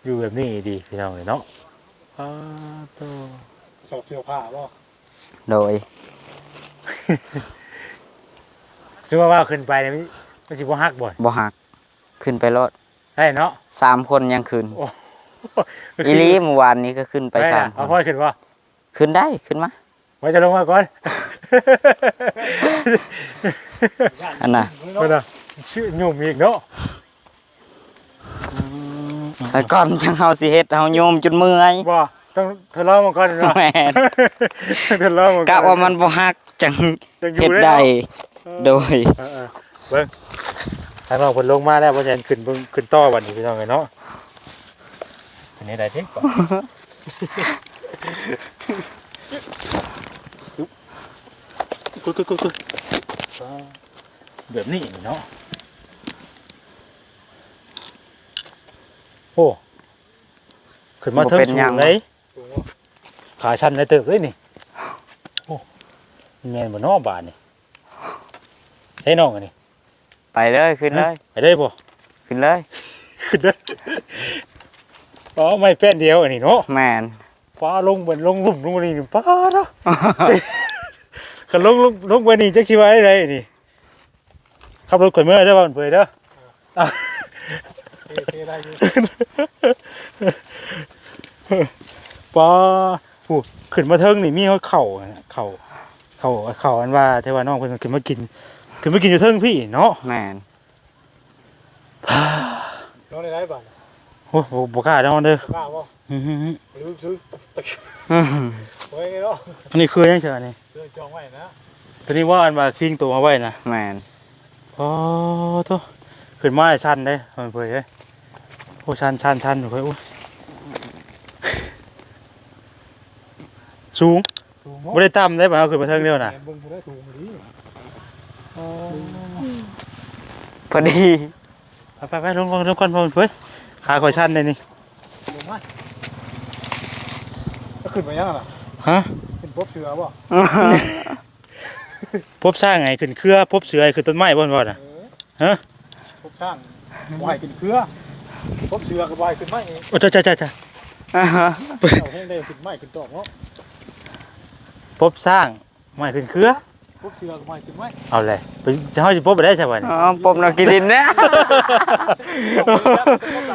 ຢູ່ແບບນີ້ດີພີ່ນ້ອງເອີຍເນາະ. ປາໂຕ ສອບເສື້ອຜ້າບໍ່? ໂດຍ. ສະເໝືອນວ່າຂຶ້ນໄປນີ້ ມັນ ມັນຊິບໍ່ຫັກບໍ່? ບໍ່ຫັກ. ຂຶ້ນໄປໂລດ. ໄດ້ເນາະ. ສາມຄົນຍັງຂຶ້ນ. ໂອ້ ອີ່ຫຼີ ມື້ວານນີ້ກໍຂຶ້ນໄປສາມຄົນ. ເອົາພອຍຂຶ້ນບໍ່? ຂຶ້ນໄດ້ ຂຶ້ນມາ. ໄວ້ຈະລົງມາກ່ອນ ອັນນ່າ ເພິ່ນນ່າ ຍືມອີກເນາະ. ແຕ່ກ່ອນຈັ່ງເຮົາຊິເຮັດ ເຮົາຍືມຈົນເມື່ອຍ. ບໍ່ ຕ້ອງທົດລອງມາກ່ອນເນາະ. ແມ່ນ ຕ້ອງທົດລອງມາກ່ອນ ກະວ່າມັນບໍ່ຫັກ ຈັ່ງ ຈັ່ງຢູ່ ເຮັດໄດ້ ເນາະ. ເອີ ໂດຍ ເອີ ເອີ ເບິ່ງ ທາງນ້ອງເພິ່ນລົງມາແລ້ວ ບໍ່ແມ່ນຂຶ້ນເບິ່ງ ຂຶ້ນຕໍ່ບັດນີ້ ພີ່ນ້ອງເອີຍເນາະ. ເປັນແນວໃດເດ້? ແບບນີ້ເນາະ. ໂອ້ ຂຶ້ນມາເທິງສູງເດ້. ຂາຊັນໄດ້ເຕີບເດ້ນີ້. ໂອ້ ແມ່ນບໍ່ເນາະບາດນີ້? ໃສ່ນ້ອງອັນນີ້ ໄປເລີຍ ຂຶ້ນເລີຍ. ໄປເລີຍບໍ່? ຂຶ້ນເລີຍ ຂຶ້ນເລີຍ. ອໍ ໄມ້ແປ້ນດຽວອັນນີ້ເນາະ. ແມ່ນ. ຟ້າລົງເບິ່ງ ລົງລຸ່ມລົງນີ້ ປ້າດເນາະ. ຄັນລົງ ລົງ ລົງໄປນີ້ ຈັກຊິວ່າໄດ້ໃດນີ້. ຂັບລົດຂ້ອຍເມືອເດີ ເວົ້າເຜີຍເດີ. ເອີ ເພ ເພໄດ້ຢູ່. ປ້າ ຜູ້ ຂຶ້ນມາເທິງນີ້ມີຮອດເຂົ້າ ເຂົ້າ ເຂົ້າ ເຂົ້າອັນວ່າ ແຕ່ວ່ານ້ອງເພິ່ນຂຶ້ນມາກິນ ຂຶ້ນມາກິນຢູ່ເທິງພີ້ເນາະ. ແມ່ນ. ນອນໄດ້ຫຼາຍບາດ. ໂອ້ ບໍ່ ບໍ່ກ້ານອນເດີ. ບໍ່ກ້າບໍ່? ອື ໂອ້ຍເນາະ. ອັນນີ້ຄືຫຍັງຊະນີ້? ເລື່ອງຈອງໄວ້ນະ. ຕົວນີ້ວ່າອັນວ່າພິງໂຕເອົາໄວ້ນະ. ແມ່ນ. ອໍ ໂທ້ ຂຶ້ນມາໃຫ້ຊັນເດ້ ເພິ່ນເຜີຍເດ້. ໂອ້ ຊັນ ຊັນ ຊັນ ເພິ່ນເຜີຍ. ໂອ້ຍ ສູງ ສູງເນາະ. ບໍ່ໄດ້ຕ່ຳເດ້ ບາດເຮົາຂຶ້ນມາເທິງແລ້ວນະ. ແມ່ນ ເບິ່ງຜູ້ໃດສູງອີ່ຫຼີ. ອໍ ພໍດີ. ໄປໆໆ ລົງກ່ອນ ລົງກ່ອນ ເພິ່ນເຜີຍ. ຂາຂ້ອຍຊັນເດ້ນີ້. ລົງມາ ແລ້ວຂຶ້ນໄປຫຍັງລະ? ຮະ? ຂຶ້ນພົບເສືອບໍ່? ພົບຊ້າງໃຫ້ຂຶ້ນເຄືອ ພົບເສືອໃຫ້ຂຶ້ນຕົ້ນໄມ້ບໍ່ ເພິ່ນວ່ານະ. ເອີ ຮະ? ພົບຊ້າງບໍ່ໃຫ້ຂຶ້ນເຄືອ ພົບເສືອກໍບໍ່ໃຫ້ຂຶ້ນໄມ້ອີກ. ໂອ້ ຈ້າໆໆໆ. ເຈົ້າແຮງໄດ້ຂຶ້ນໄມ້ຂຶ້ນຕອກເນາະ. ພົບຊ້າງ ໄມ້ຂຶ້ນເຄືອ ປົບເສືອກໍໄມ້ຂຶ້ນໄມ້. ເອົາແຫຼະ ເຮົາຊິປົບໄປໄດ້ຊະບາດນີ້? ອໍ ປົບນອກຂີ້ດິນແດ່.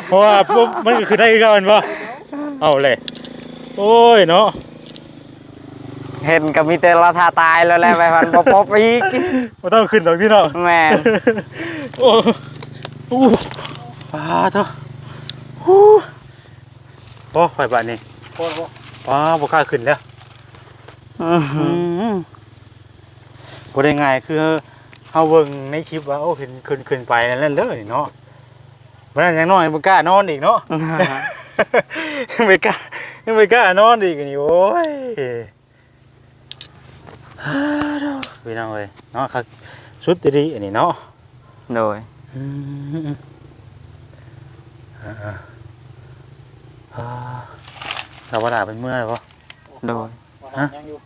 ເພາະວ່າປົບມັນກໍຂຶ້ນໄດ້ຄືເກົ່າແມ່ນບໍ່? ເອົາແຫຼະ ໂອ້ຍເນາະ ເຫັນກໍມີແຕ່ລະຖ້າຕາຍແລ້ວແຫຼະ ໄປພັນບໍ່ປົບອີກ. ບໍ່ຕ້ອງຂຶ້ນດອກຕິເນາະ. ແມ່ນ. ໂອ້ ໂອ້ ປາໂທ້ ໂອ້ ພໍໄປບາດນີ້ ພໍແລ້ວບໍ່? ປາ ບໍ່ກ້າຂຶ້ນແລ້ວ. ອື ອືມ ບໍ່ໄດ້ງ່າຍຄືເຮົາເບິ່ງໃນຄລິບວ່າ ໂອ້ ເຫັນຂຶ້ນ ຂຶ້ນໄປນັ້ນເລີຍເນາະ. ມື້ນັ້ນຢ່າງໜ້ອຍບໍ່ກ້ານອນອີກເນາະ ບໍ່ກ້າ ຍັງບໍ່ກ້ານອນອີກນີ້. ໂອ້ຍ ພີ່ນ້ອງເອີຍເນາະ ຄັກສຸດອີ່ຫຼີອັນນີ້ເນາະ. ໂດຍ. ອືມ ອ່າ ອ່າ ລາວວ່າຫຼາເພິ່ນເມື່ອແລ້ວບໍ່? ໂດຍ. ຮະ? ຍັງຢູ່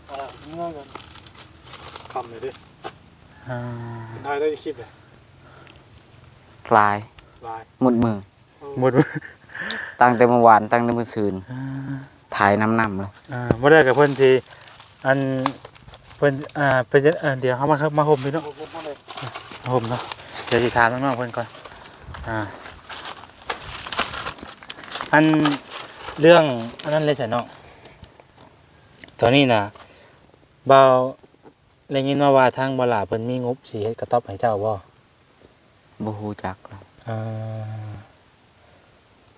ວ່າຫຼາເພິ່ນເມື່ອກັນ ຄ່ຳເລີຍເດ້. ອ່າ ເພິ່ນຖ່າຍໄດ້ຄລິບເລີຍ ຫຼາຍ ຫຼາຍ ໝົດມື້ ໝົດມື້ ຕັ້ງແຕ່ມື້ວານ ຕັ້ງແຕ່ມື້ຊືນ ອ່າ ຖ່າຍນຳໆເລີຍ. ອ່າ ບໍ່ໄດ້ກໍເພິ່ນຊິ ອັນ ເພິ່ນ ອ່າ ເພິ່ນ ເອີ ດຽວເຮົາມາ ມາຮົ່ມພີ້ເນາະ ມາຮົ່ມເນາະ ດຽວຊິຖາມນ້ອງໆເພິ່ນກ່ອນ. ອ່າ ອັນ ເລື່ອງອັນນັ້ນເລີຍຊະເນາະ ຕອນນີ້ນະ ບ່າວ ໄດ້ຍິນມາວ່າທາງບ່າວຫຼ້າເພິ່ນມີງົບຊິເຮັດກະຕ໊ອບໃຫ້ເຈົ້າບໍ່? ບໍ່ຮູ້ຈັກເລີຍ. ເອີ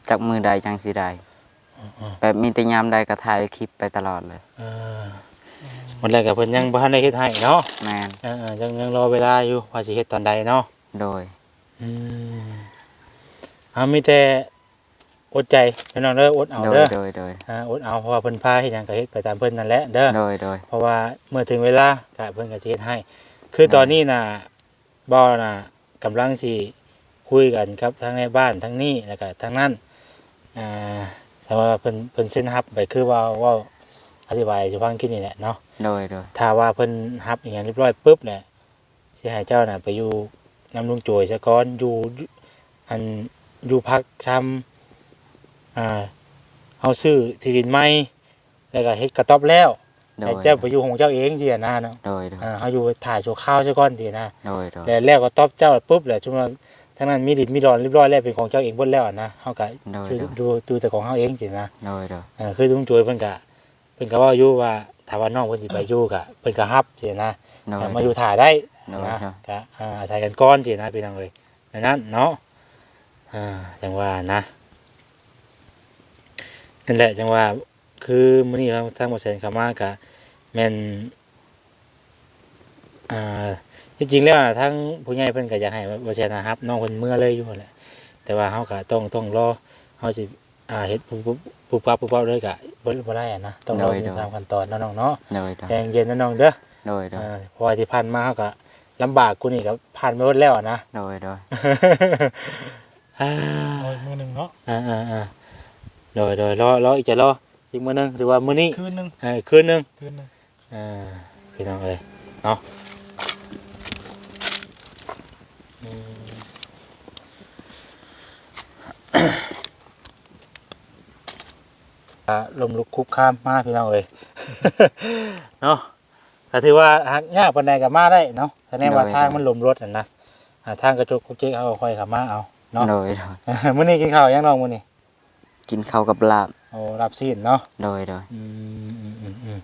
ຈັກມື້ໃດຈັ່ງຊິໄດ້. ອືມໆ ແບບມີແຕ່ຍາມໃດກໍຖ່າຍຄລິບໄປຕະຫຼອດເລີຍ. ເອີ ໝົດແລ້ວກໍເພິ່ນຍັງບໍ່ທັນໄດ້ເຮັດໃຫ້ເນາະ. ແມ່ນ. ເອີໆ ຍັງ ຍັງລໍເວລາຢູ່ວ່າຊິເຮັດຕອນໃດເນາະ. ໂດຍ. ອືມ ເຮົາມີແຕ່ ອົດໃຈພີ່ນ້ອງເດີ ອົດເອົາເດີ. ໂດຍໆໆ ອ່າ ອົດເອົາ ເພາະວ່າເພິ່ນພາເຮັດຫຍັງກໍເຮັດໄປຕາມເພິ່ນນັ້ນແຫຼະເດີ. ໂດຍໆ ເພາະວ່າເມື່ອເຖິງເວລາກໍເພິ່ນກໍຊິເຮັດໃຫ້. ຄືຕອນນີ້ນະ ບ່າວນະກຳລັງຊິຄຸຍກັນກັບທາງນາຍບ້ານທາງນີ້ ແລ້ວກໍທາງນັ້ນ ອ່າ ສຳລັບວ່າເພິ່ນ ເພິ່ນເຊັນຮັບໄປ ຄືວ່າເວົ້າອະທິບາຍສູ່ຟັງກີ້ນີ້ແຫຼະເນາະ. ໂດຍໆ ຖ້າວ່າເພິ່ນຮັບອີ່ຫຍັງຮຽບຮ້ອຍປຶບແຫຼະ ຊິໃຫ້ເຈົ້ານະໄປຢູ່ນຳລຸງໂຈຍຊະກ່ອນ ຢູ່ ອັນ ຢູ່ພັກຊຳ ອ່າ ເຮົາຊື້ທີ່ດິນໃໝ່ ແລ້ວກໍເຮັດກະຕ໊ອບແລ້ວ ໂດຍ ໃຫ້ເຈົ້າໄປຢູ່ຂອງເຈົ້າເອງຊີ້ນະເນາະ. ໂດຍໆ ອ່າ ເຮົາຢູ່ຖ້າຊົ່ວຄາວຊະກ່ອນຊີ້ນະ. ໂດຍໆ ແລ້ວ ແລ້ວກະຕ໊ອບເຈົ້າປຶບແລ້ວ ສົມມຸດວ່າທາງນັ້ນມີດິນມີດອນຮຽບຮ້ອຍແລ້ວ ເປັນຂອງເຈົ້າເອງເບິດແລ້ວນະ ເຮົາກະ ໂດຍໆ ຢູ່ ຢູ່ ຢູ່ແຕ່ຂອງເຮົາເອງຊີ້ນະ. ໂດຍໆ ເອີ ຄືລຸງໂຈຍເພິ່ນກະ ເພິ່ນກໍເວົ້າຢູ່ວ່າ ຖ້າວ່ານ້ອງເພິ່ນຊິໄປຢູ່ກໍ ເພິ່ນກໍຮັບຊີ້ນະ. ໂດຍ ກໍມາຢູ່ຖ້າໄດ້ ໂດຍ ນະ ໂດຍ ກໍ ອ່າ ອາໄສກັນກ່ອນຊີ້ນະ ພີ່ນ້ອງເອີຍ ແນວນັ້ນເນາະ. ອ່າ ຈັ່ງວ່ານະ ນັ້ນແຫຼະ ຈັ່ງວ່າ ຄືມື້ນີ້ທາງ ທາງບໍ່ແສນເຂົ້າມາກໍແມ່ນ ອ່າ ທີ່ຈິງແລ້ວນະ ທາງຜູ້ໃຫຍ່ເພິ່ນກໍຢາກໃຫ້ບໍ່ແສນນະຮັບນ້ອງເພິ່ນເມືອເລີຍຢູ່ຫັ້ນແຫຼະ ແຕ່ວ່າເຮົາກໍຕ້ອງ ຕ້ອງລໍ ເຮົາຊິ ອ່າ ເຮັດປຸບປັບ ປຸບປັບ ປຸບປັບເລີຍກະບໍ່ ບໍ່ໄດ້ຫັ້ນນະ ຕ້ອງລໍ ໂດຍ ເບິ່ງ ໂດຍ ຕາມຂັ້ນຕອນເນາະນ້ອງເນາະ. ໂດຍ ໂດຍ ໃຈເຢັນໆເນາະນ້ອງເດີ. ໂດຍ ໂດຍ ເອີ ເພາະວ່າທີ່ຜ່ານມາເຮົາກະລຳບາກກວ່ານີ້ກະຜ່ານມາໝົດແລ້ວຫັ້ນນະ. ໂດຍ ໂດຍ ອ່າ ລໍອີກມື້ໜຶ່ງເນາະ. ອ່າໆໆ ໂດຍ ໂດຍ ລໍ ລໍອີກ ຈະລໍອີກມື້ໜຶ່ງ ຫຼືວ່າມື້ນີ້ ຄືນໜຶ່ງ ເອີ ຄືນໜຶ່ງ ຄືນໜຶ່ງ. ອ່າ ພີ່ນ້ອງເອີຍເນາະ ອືມ ອ່າ ລົ້ມລຸກຄຸກຄານມາ ພີ່ນ້ອງເອີຍເນາະ. ກໍຖືວ່າຫາກຍາກປານໃດກໍມາໄດ້ເນາະ ສະແດງວ່າ ໂດຍ ທາງມັນລົມລົດຫັ້ນນະ. ອ່າ ທາງກະຈົກກຸກຈິກ ເຮົາກໍຄ່ອຍເຂົ້າມາເອົາເນາະ. ໂດຍ ໂດຍ ມື້ນີ້ກິນເຂົ້າຫຍັງນ້ອງມື້ນີ້? ກິນເຂົ້າກັບລາບ. ໂອ້ ລາບຊີ້ນເນາະ. ໂດຍ ໂດຍ ອືມ ອືມ ອືມ ອືມ.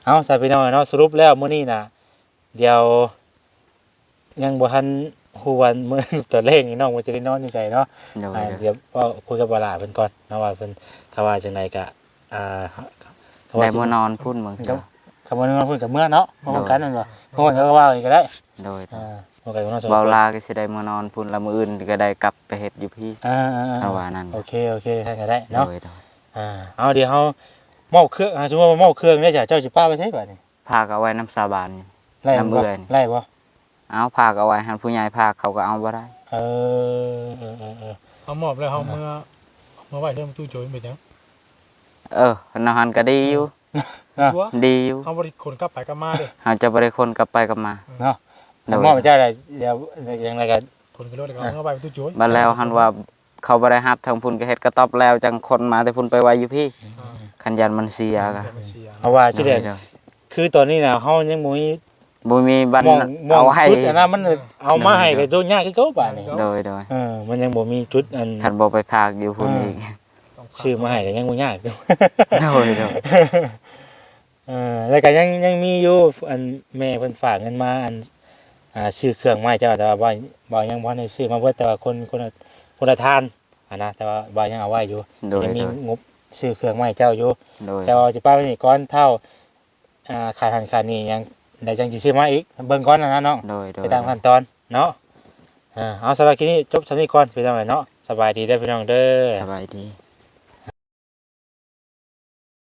ເອົາ ຊະ ພີ່ນ້ອງເນາະ ສະຫຼຸບແລ້ວມື້ນີ້ນະ ດຽວຍັງບໍ່ທັນຮູ້ວ່າມື້ຕອນແລງນີ້ນ້ອງເພິ່ນຈະໄດ້ນອນຢູ່ໃສເນາະ. ໂດຍ ອ່າ ໂດຍ ດຽວເວົ້າຄຸຍກັບບ່າວຫຼ້າເພິ່ນກ່ອນເນາະ ວ່າເພິ່ນ ເຂົາວ່າຈັ່ງໃດກະ ອ່າ ເຂົາວ່າ ໄດ້ ຊິ ເມືອນອນພຸ້ນບາງເທື່ອ ຄັນບໍ່ນອນພຸ້ນກໍເມືອເນາະ ເພາະ ໂດຍ ກັນແມ່ນບໍ່? ເພາະວ່າເຂົາກໍວ່າກັນກໍໄດ້. ໂດຍ ອ່າ ເວົ້າກັນຢູ່ເນາະ ເວົ້າລາວກໍຊິໄດ້ເມືອນອນພຸ້ນ ລະມື້ອື່ນກໍໄດ້ກັບໄປເຮັດຢູ່ພີ້. ອ່າໆໆ ເຂົາວ່ານັ້ນ. ໂອເຄ ໂອເຄ ຊັ້ນກໍໄດ້ເນາະ. ໂດຍ ໂດຍ ອ່າ ເອົາ ດຽວເຮົາມອບເຄື່ອງ ອ່າ ສົມມຸດວ່າມອບເຄື່ອງແລ້ວ ເຈົ້າ ເຈົ້າຊິປະໄວ້ໃສບາດນີ້? ພາກເອົາໄວ້ນຳຊາວບ້ານນີ້ ໄດ້ ນຳ ບໍ່ ເອື້ອຍນີ້ ໄດ້ບໍ່? ເອົາ ພາກເອົາໄວ້ຫັ້ນ ຜູ້ໃຫຍ່ພາກເຂົາກໍເອົາບໍ່ໄດ້. ເອີ ເອີ ເອີ ເອີ ເຮົາມອບແລ້ວ ເຮົາ ອ່າ ເມືອ ເມືອໄວ້ເຮືອນຕູ້ໂຈນເປັນຫຍັງ? ເອີ ແນວຫັ້ນກໍດີຢູ່ ເນາະ ດີຢູ່ ເຮົາບໍ່ໄດ້ຂົນກັບໄປກັບມາເດ້ ເຮົາຈະບໍ່ໄດ້ຂົນກັບໄປກັບມາເນາະ. ໂດຍ ມອບໃຫ້ເຈົ້າໄດ້ ດຽວຈັ່ງໃດກໍຂົນຂຶ້ນລົດ ແລ້ວກໍເອົາເມືອໄວ້ຕູ້ໂຈນ. ບັດແລ້ວຫັ້ນວ່າ ເຂົາບໍ່ໄດ້ຮັບທາງພຸ້ນ ກໍເຮັດກະຕ໊ອບແລ້ວ ຈັ່ງຂົນມາແຕ່ພຸ້ນໄປໄວ້ຢູ່ພີ້. ອ່າ ຄັນຢ້ານມັນເສຍກໍ ມັນເສຍເນາະ. ເພາະວ່າຊິໄດ້ ໂດຍ ໂດຍ ຄືຕອນນີ້ນະ ເຮົາຍັງບໍ່ມີ ບໍ່ມີບ່ອນ ບ່ອນ ບ່ອນ ເອົາໄວ້ ຈຸດອັນນັ້ນ ມັນ ເອີ ເອົາມາໃຫ້ ໂດຍ ໂດຍ ກໍໂຕຍາກຄືເກົ່າບາດນີ້. ໂດຍ ໂດຍ ເອີ ມັນຍັງບໍ່ມີຈຸດອັນ ຄັນບໍ່ໄປພາກຢູ່ພຸ້ນ ອ່າ ອີກ. ຊື້ມາໃຫ້ກໍຍັງບໍ່ຍາກ. ໂດຍ ໂດຍ ເອີ ແລ້ວກໍຍັງ ຍັງມີຢູ່ ອັນແມ່ເພິ່ນຝາກເງິນມາ ອັນ ອ່າ ຊື້ເຄື່ອງມາໃຫ້ເຈົ້າ ແຕ່ວ່າບ່າວ ບ່າວຍັງບໍ່ທັນໄດ້ຊື້ມາເບິດ ແຕ່ວ່າຄົນ ຄົນລະ ຄົນລະທ່ານຫັ້ນນະ ແຕ່ວ່າບ່າວຍັງເອົາໄວ້ຢູ່. ໂດຍ ຍັງມີ ໂດຍ ງົບຊື້ເຄື່ອງມາໃຫ້ເຈົ້າຢູ່. ໂດຍ ແຕ່ວ່າຊິປະໄວ້ນີ້ກ່ອນ ເທົ່າ ອ່າ ຂາດຫັ້ນຂາດນີ້ຫຍັງໃດຈັ່ງຊິຊື້ມາອີກ ເບິ່ງກ່ອນຫັ້ນນະນ້ອງ. ໂດຍ ໂດຍ ໄປຕາມຂັ້ນຕອນເນາະ. ອ່າ ເອົາ ສຳລັບຄລິບນີ້ຈົບສ່ຳນີ້ກ່ອນ ພີ່ນ້ອງເອີຍເນາະ. ສະບາຍດີເດີພີ່ນ້ອງເດີ. ສະບາຍດີ.